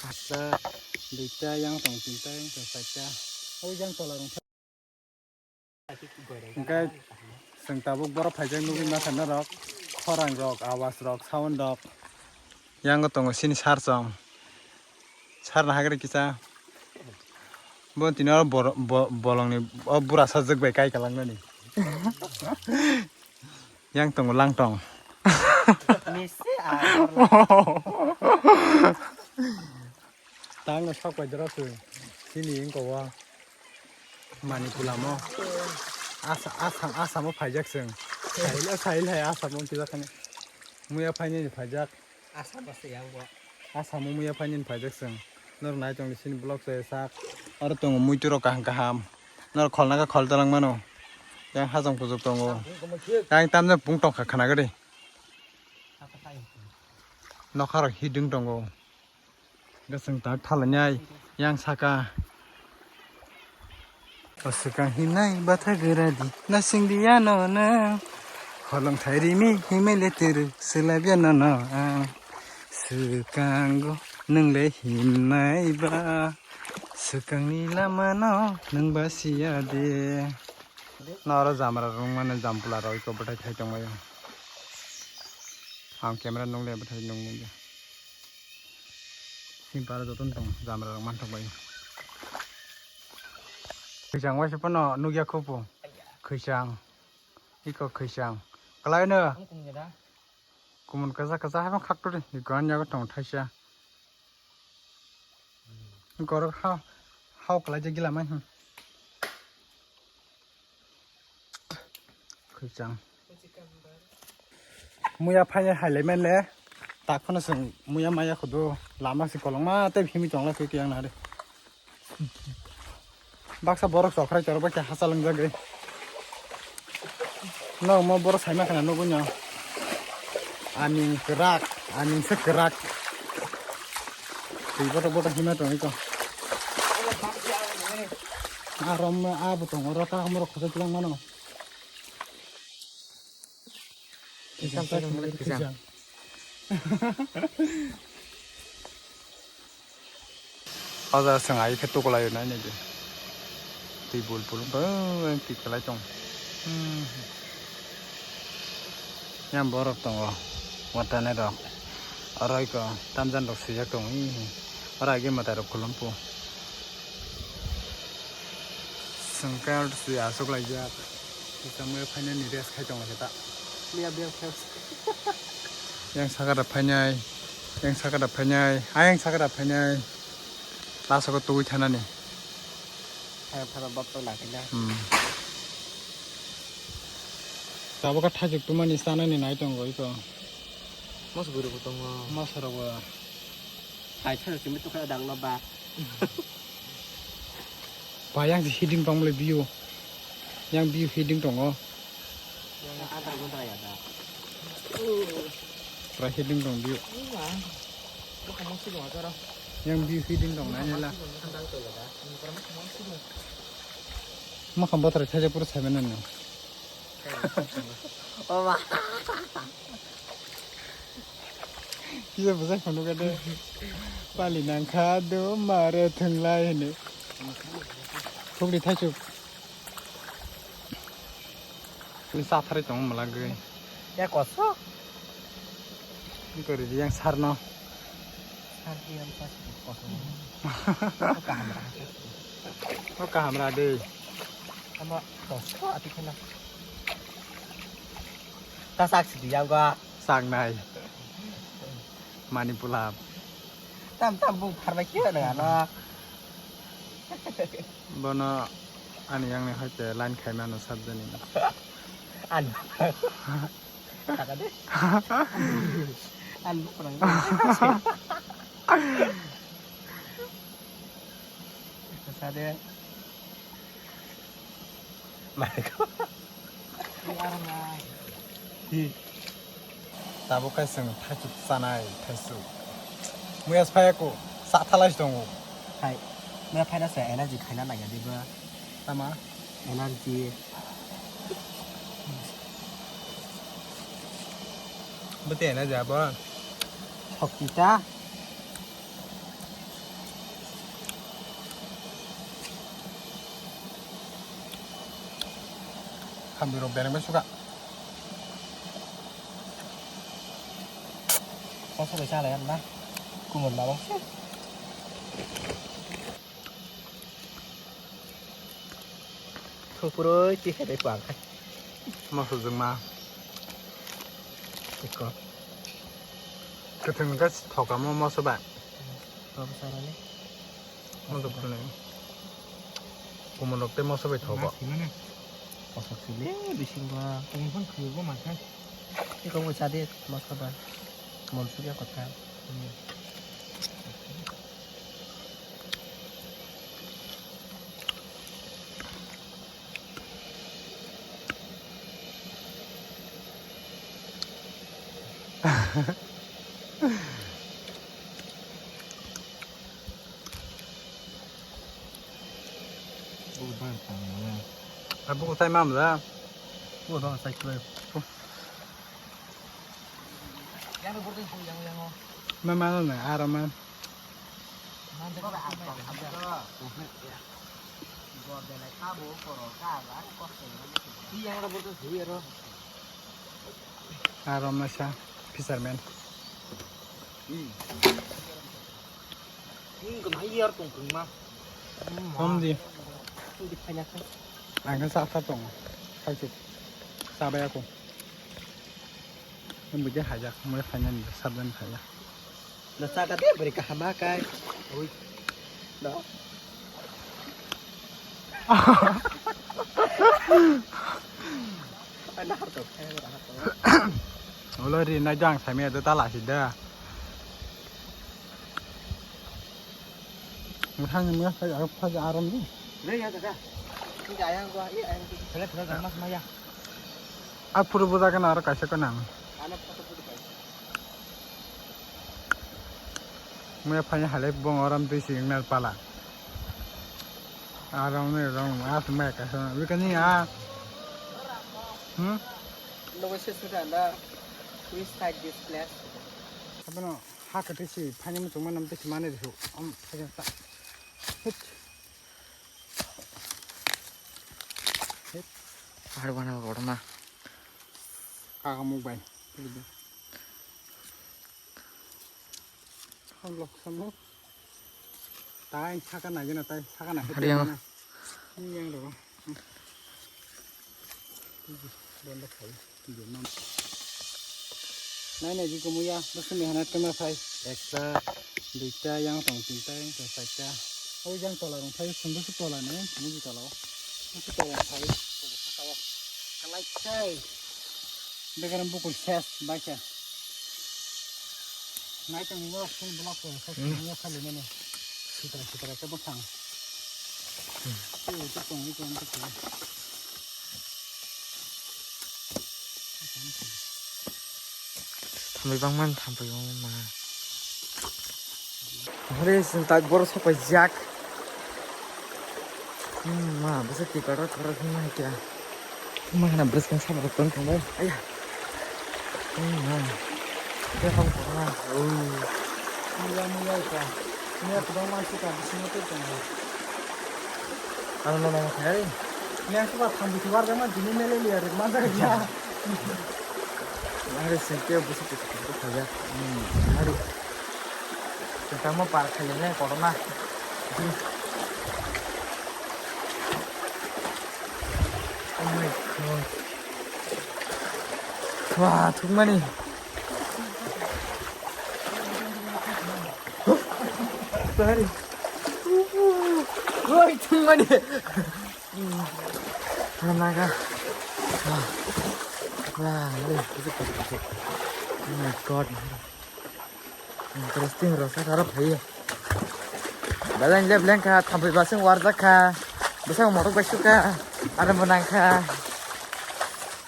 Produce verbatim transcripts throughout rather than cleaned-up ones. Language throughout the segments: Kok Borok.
Ekta, duita, yang tong tinta, yang tong saita. O yang tola rong. Hingke chwng tabuk borok phaijak nugwi masa norok, khorang rok, awas rok, sound rok. Yang tongo sini sar chong. Sar na hagre kisa. Bo tini oro bor-, bo-, bolongni o bura sajak bai kai kalangnani. Yang tongo langtong. Misi a. Tangno sok pai dorok chwng. Sini wngko o Manipulamo. Asa-, Assam, Assamo phaijak chwng. Sail, sail hai Assamo kisa thani. Muya phainani phaijak. Assam bwswk yang bo. Assamo muya phainani phaijak chwng. Norok nai tongdi sini vlog se sak. Oro tongo muitu rok kaham kaham. Norok kholna khe khol talang mano. Yang hajong pujuk tongo. Yang tamjak pung tongkha khana gede. Nokha rok hiding tongo. Gosong tak thalanai yang saka. O swkang himnai batha gura di, nasing di ano nwng. Holong thai rimi himai le turu, swlabya nono ang. Swkango nwng le himnai ba, swkangni lama no nwng ba siya de. Noro jamra rwngmani jampla rok iko bwthai thai tongmani. Ang camera nung le bwthai nung nung ya. Simpara joto tong jamra rok manthok bai. Khwisang waisa phano nugya khupu. Khwisang. Iko khwisang. Kalai no. Kumun kacha kacha hai khaktori. Iko anya tong thaisa. Gorok ha, hao kalai je gila mai. Khwichang. Muya phainai hailai manle. Tak phano chwng muya maya khudu. Lama si kolongma tei himwi tonglai kwi kiyang nari. Baksa borok chokrai chorok bai khe hachal wngjagwi. No mo borok saima khana nugwi no. Aning kwrak, aning se kwrak. Twi botok botok hima tongwi kho. Arom abo tongo ro ta hamro khosa tilang mano. Kisam sa kisam. Oja chwng ai khe tukulai nai nai di. Twi bul bul bo twi kwlai tong. Hmm. Yang borok tongo. Watani rok. Oro iko tamjan rok swijak tongo. Oro agi mwtai rok khulum po. Chwng khe aro twi aswk laijak. Twi tamo phainani rest khai tong lai khe ta. Miya biyang khe. Yang sakara phainai, yang sakara phainai, ayang sakara phainai. Last o tugwi thanani. Phara phara bap to lakina. Hmm. Tabuk khe thajwk tumani chanani nai tongo iko. Mos guru bo tongo. Mos rok bo. Hai thajwk simi tukha dang no ba. Ba yang si hiding tong le view. Yang view hiding tongo. Yang adar gun raya da. Pura hiding tong view. Bukha mos guru ma jara. Yang view hiding tong na nyala. Bukha mos guru ma jara. Bukha mos guru. Makham bothor thajwk pura seven no. Oba. Kisa bwsai phunuk khe de. Pali nangkha do mare thwnglai hini. Thukdi thaichuk. Ni sa thari tong malagwi. Ya koso. Ni kori yang sarno. Sar ki yang pas koso. Kaham ra. O kaham ra de. Ama koso ati khena. Ta sak sidi yang ga. Sak nai. Mani pulap. Tam tam bung pharbai khe na ano. Bono ani yang ni hoite line khai mano sabjani. Ani. Kaka de. Ani bukurang. Sade. Marco. Hi. Tabuk khe chwng thaichuk chanai, thaichuk. Muya phaiya ko, sa thalai tongo. Hai. Muya phaina se energy khaina nangya diba. Tama? Energy. Bete energy abo. Shokti ta. Khambi rok bereng bai suka. Masa bai chalai na. Kumon mama. Thupuroi ti khe dai pang khai. Moso jwngma. Iko. Kwthwng khe thokamo moso bai. Moso phunai. Kumon rok tei moso bai thogo. Kosok sile bisingo. Kumon phang khuyugo mankha. Iko mo chade moso bai. Mon sugya kotha. Buku sai tang ya. Ah, buku sai mam da. Buku sai klo. Mama no na arama. Arama sa fisherman. Hum, kena iya tong keng ma. Om di. Di kena keng. Ang kan sa sa tong. Sa cuk. Sa bai aku. Yang bujai hajak, mulai fanya ni sabdan hajak. Na sa kate beri kahama kai. Ui. No. Ana harto, ana harto. Ulo ri na jang sami ado tala sida. Muthang ni muya phai, phai aram ni. Re ya kaka. Ini ayang gua, iya ayang gua. Sele sele gamas maya. A phuru buja kana aro kaisa kana. Ana photo photo kai. Muya phai halai bong aram tui si nal pala. Aram ni rong as maya kaisa. Bikani a. Hmm? Logo se sudah anda. Please side this place. Apa no? Ha kwtwi si phaini muchungma nam twi si manwi rw. Am, phaijak ta. Hit. Hit. Pahar bana kotorma. Kaga muk bai. Ham lok samo. Tai saka nai gana tai saka nai. Hari yang. Yang ro. Bondo khai. Nai nai ji kumuya, bwswk ni hana twma phai. Ekta, duita, yang tong tinta, yang tong chaita. O yang tola rong phai, sunduk se tola ni, sunduk se tola o. Bwswk tola phai, tola saka o. Kalai sai. Begaram bukul ses, baisa. Nai tong ni full block ko, ses ni khali mene. Sitra sitra ke bwkhang. Tei tong ni tong ni. Thambai bangmani thambai bangma. Hore sinta boro sopai jak. Hmm, ma, bwswk twi kotor kotor khe ma hai kira. Ma hana bwskang sabo rok tong thangbai. Aya. Hmm, ma. Khe hong kotor ma. Oh. Muya muya ka. Muya kwbangma se ka bisingo tei tongo. Ano no no kaya ri. Yang suka thambi suka jama jini mele liya ri ma jaka ya. Hari sengke busu kutu kutu kaya. Hmm, hari. Tamo par khali ne korona. Oh my God. Wah, thukmani. Sorry. Woi, thukmani. Naga. Wah. Wah, oh my God. Interesting rasa karo phai. Beleng le beleng kha, thampai basing warjak kha. Bwsang morok bai sukha. Aro bo nang kha.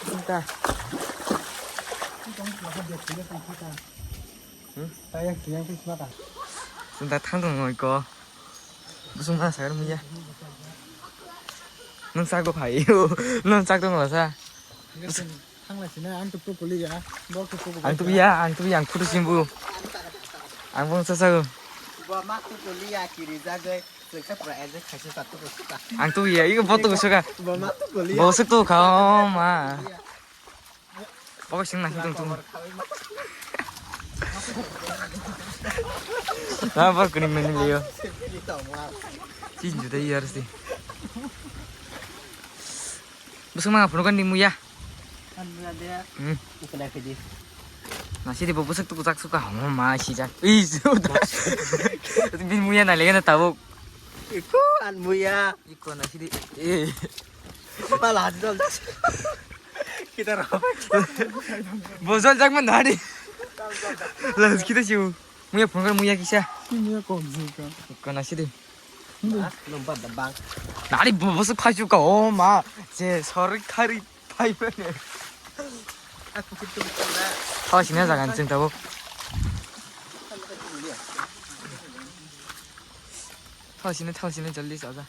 Sinta. Hmm? Sinta thang tong noi ko. Bwswk ma sakar muya. Nwng chak bo phai. Nwng chak tong sa. Thanglai sina ang tuk tuk kuli ya. Bor tuk tuk. Ang tubiya, ang tubiya, ang photo simbu. Ang bong sa sago. Bo mak tuk kuli ya kiri jagoi. Ang tu ya, iko botu suka. Bosuk tu kau ma. Pokok sing nasi tung tung. Nah, bor kuning meni liyo. Cin juta iya harus di. Bosuk mana pun kan di muya. Kan muya dia. Hmm. Bukan aku di. Nasi di bosuk tu kucak suka. Oh, ma si jak. Ih, sudah. Bin muya na lagi na tabuk. Iko an muya. Iko na sidi. Eh. Pala hadol das. Kita roh. Bosol jak man hari. Las kita siu. Muya phone kar muya kisa. Muya kok juga. Iko na sidi. Lompat debang. Nari bosol khaju ka, oh ma. Je sorry khari. Phai phai. Aku kitu kitu na. Thaw sini jagan sing tabuk. Thaw sini, thaw sini, jaldi sa ja.